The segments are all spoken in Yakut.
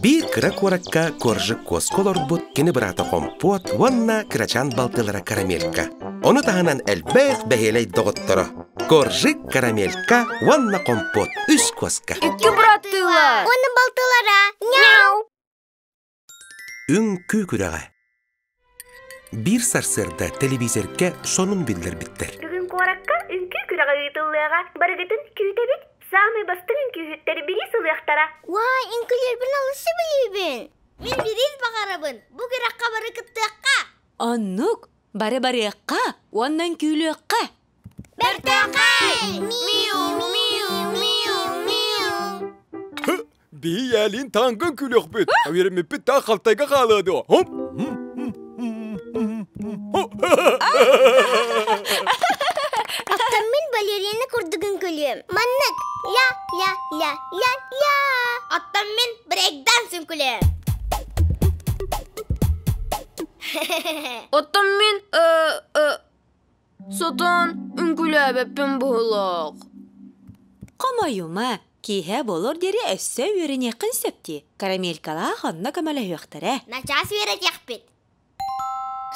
Биир кыра куоракка Коржик куоска олорбут кини быраата Хомпуот уонна кырачаан балтылара Карамелька. Ону таһынан элбэх бэһиэлэй доҕотторо Коржик, Карамелька уонна Хомпуот үс куоска. Икки быраттыылар. Уонна балтылара. Няу! Үҥкүү күрэҕэ. Биир сарсыарда телевизорга сонун биллэрбиттэр. Бүгүн куоракка үҥкүү күрэҕэ ыытыллыаҕа. Барыгытын күүтэбит. Саамай бастыҥ үҥкүүһүттэр бириис ылыахтара. Уай, үҥкүүлэрбин олус сөбүлүүбүн. Мин бириис баҕарабын. Бу күрэххэ бары кыттыахха. Оннук, бары барыахха уонна үҥкүүлүөххэ. Бэртээхэй! Миу, миу, миу, миу. Биһи таңгын күлүөхпүт. Үөрэммиппит таах халтайга хаалыа дуо? Оттон мин балерина курдугун күлүөм. Маннык ля ля ля ля ля. Оттон мин брейкданс үҥкүлүөм. Оттон мин сатаан үҥкүүлээбэппин быһыылаах. Хомойума, киэһэ буолуор диэри өссө үөрэниэххин сөп дии. Карамелькалаах онно көмөлөһүөхтэрэ. Начаас үөрэтиэхпит.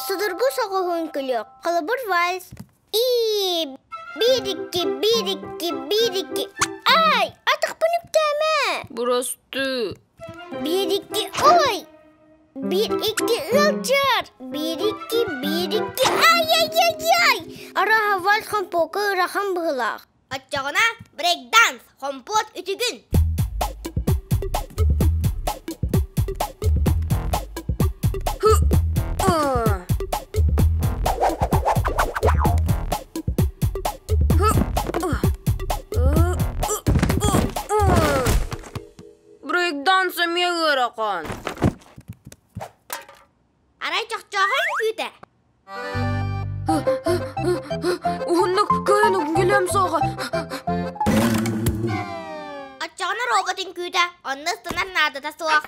Судургу соҕуһун күлүөх, холобур вальс. И биир икки, биир икки, биир икки. Ай, атахпын үктээмэ. Бырастыы. Биир икки, ой! Биир икки ыалдьар, биир икки, биир икки, ай-яй-яй-яй! Арааһа вальс хомпуока ыарахан быһыылаах. Оччоҕуна брейкданс, хомпуот үтүгүн. Брейкданс эмиэ ыарахан. Арай чохчоохон үҥкүүтэ. Уһуннук кыайан үҥкүүлүөм суоҕа. Оччоҕуна робот үҥкүүтэ, онно ыстанар наадата суох.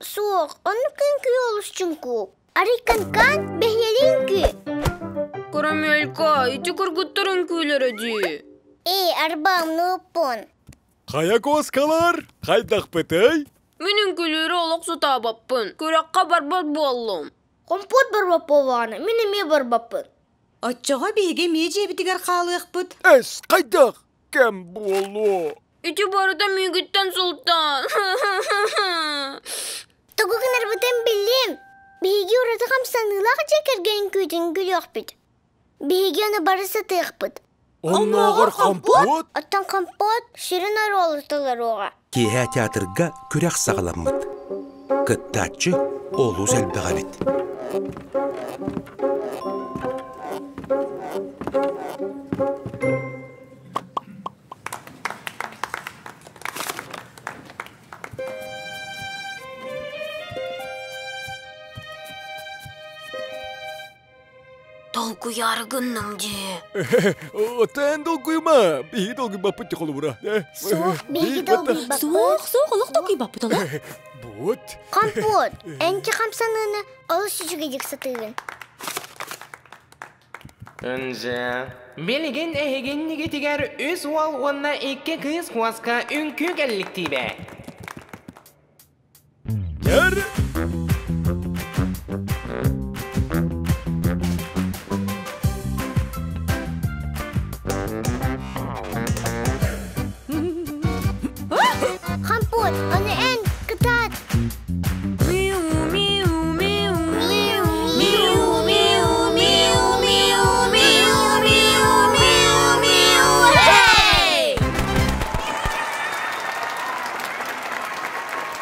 Суох, оннук үҥкүү олус чуҥкук. Арый канкан бэһиэлэй үҥкүү. Карамелька, ити кыргыттар үҥкүүлэрэ дии. Ээ, арба умнубуппун. Хайа куоскалар, хайдахпытый? Мин үҥкүүлүүрү олох сатаабаппын. Күрэххэ барбат буоллум. Компот барбат буоллаҕына, мин эмиэ барбаппын. Оччоҕо биһиги эмиэ дьиэбитигэр хаалыахпыт. Эс, хайдах? Кэм буолуо. Ити барыта миигиттэн сылтаан. Тугу гынарбытын биллим. Биһиги ураты хамсаныылаах дьиэ кэргэн үҥкүүтүн күлүөхпүт. Биһиги ону бары сатыахпыт. Оннооҕор компот? Оттон компот сүрүн оруолу толоруоҕа. Киэһэ театрга күрэх саҕаламмыт. Кыттааччы олус элбэх эбит. Толкуйаары гынным дии. Оттон долгуйма. Биһиги долгуйбаппыт холобура. Суох, биһиги долгуйбаппыт. Суох, суох, олох долгуйбаппыт олох. Вот. Компот, эн хамсаныыны олус үчүгэйдик сатыыгын. Ынжа, билигин эһигиннигитигэр үс уол уонна икки кыыс куоска үҥкүү кэлликтиибэ. Көр! Компот, ону эн кытаат. Миу, миу, миу, миу, миу, миу, миу, миу, миу, миу, миу, миу, Хей!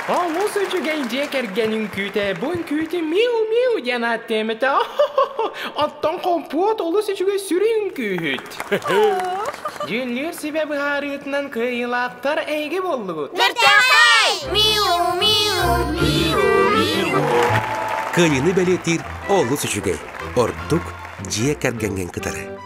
Олус үчүгэй дьиэ кэргэн үҥкүүтэ бу үҥкүүтү миу-миу диэн ааттыам этэ. Оттон компот олус үчүгэй сүрүн үҥкүүһүт. Дьүүллүүр сүбэ быһаарыытынан кыайыылаахтар эһиги буоллугут. Бэртээхэй! Миу, миу, миу, миу. Кыайыыны бэлиэтиир олус үчүгэй. Ордук дьиэ кэргэҥҥин кытары.